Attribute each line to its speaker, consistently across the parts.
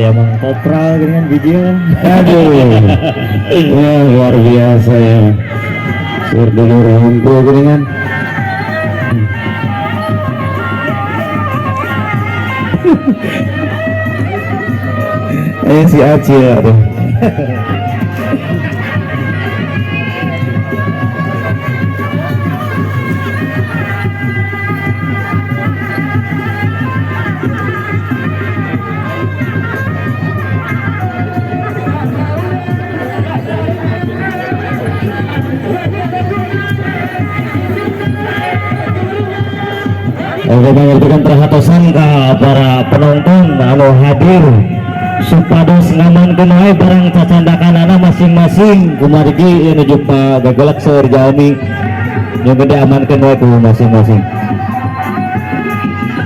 Speaker 1: Aya Mang Kopral dengan video.
Speaker 2: Aduh. Ya, luar biasa ya. Sur dulur hungkul geuningan. Si Acil aduh.
Speaker 1: Oke, mengertikan perhatosan ke para penonton anu hadir supados ngamankeun wae barang cacandakanana masing-masing kumargi ieu nuju pagagelak seueur jalmi nu gede amankeun wae ku masing-masing.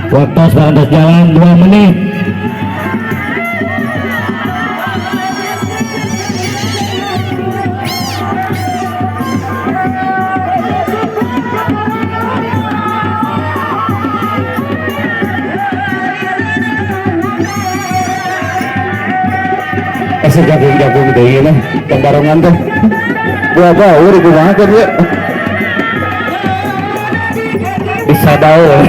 Speaker 1: Waktu parantos jalan 2 menit.
Speaker 2: Asa jagung-jagung deui mah pembarongan teh. Buah baur kumaha kan ya.
Speaker 1: Bisa daun.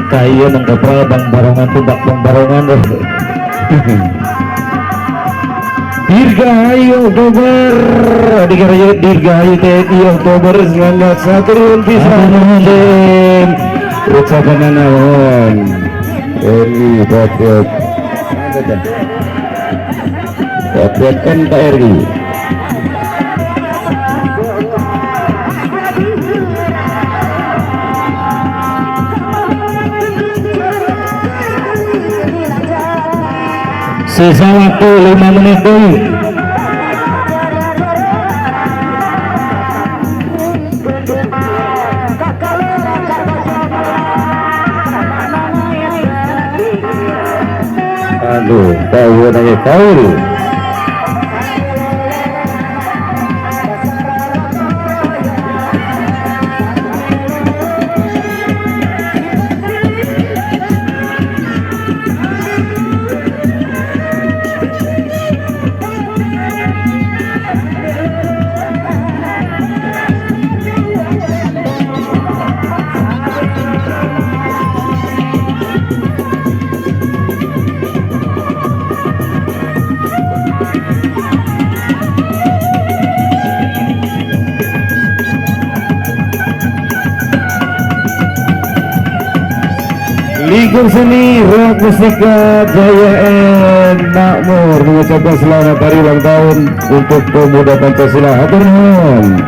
Speaker 1: Kayu mengkopral bang barongan tumbak bang barongan deh.
Speaker 2: Dirgahayu Oktober, Dirgahayu, Dirgahayu TNI Oktober 19 pisan. Ucapan naon? RI Patriot. Patriot NKRI.
Speaker 1: Sisa waktu 5 menit dulu.
Speaker 2: Aduh, tahu nanya tahu. Lingkup Seni Ruang Mustika Jaya M Makmur mengucapkan selamat hari ulang tahun untuk Pemuda Pancasila. Hatur nuhun.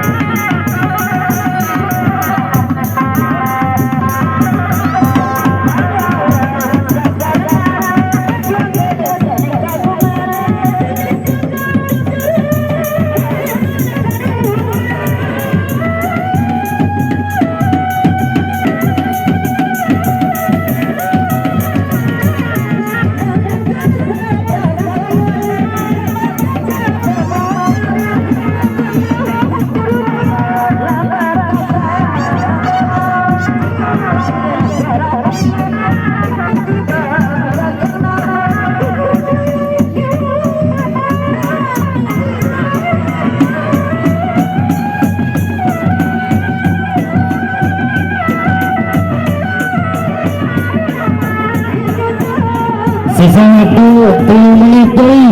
Speaker 1: Sisa waktu 3 menit deui.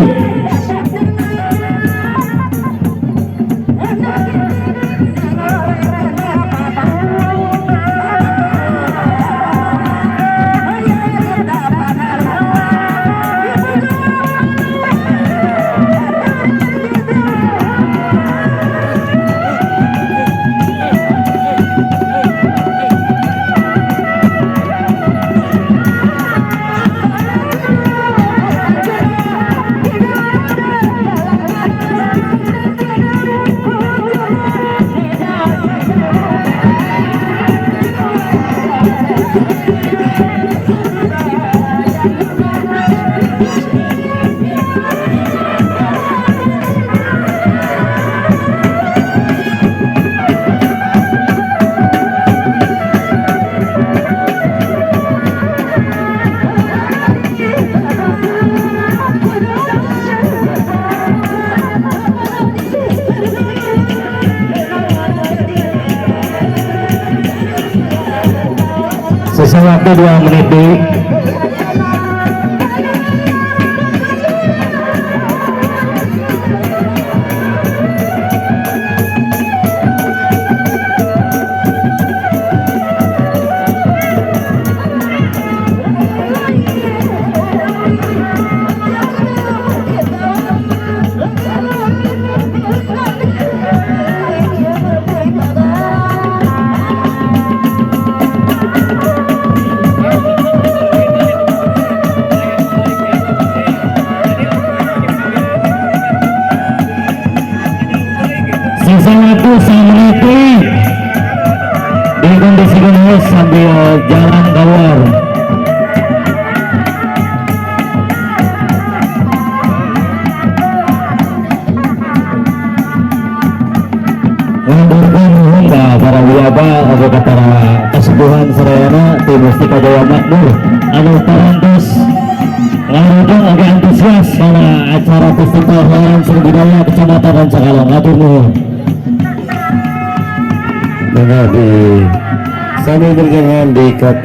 Speaker 1: Sisa waktu 2 menit deui. Sisa waktu 1 menit deui. Dikondisikan sambil jalan keluar. Ngamburkeun nuhun ka para wiaba atau ka para kesepuhan sadayana ti Mustika Jaya Makmur anu parantos ngarujung oge antusias kana acara Festival Hoream Seni Budaya Kecamatan Rancakalong. Hatur nuhun.
Speaker 2: Mangga di sambil berjalan di kat.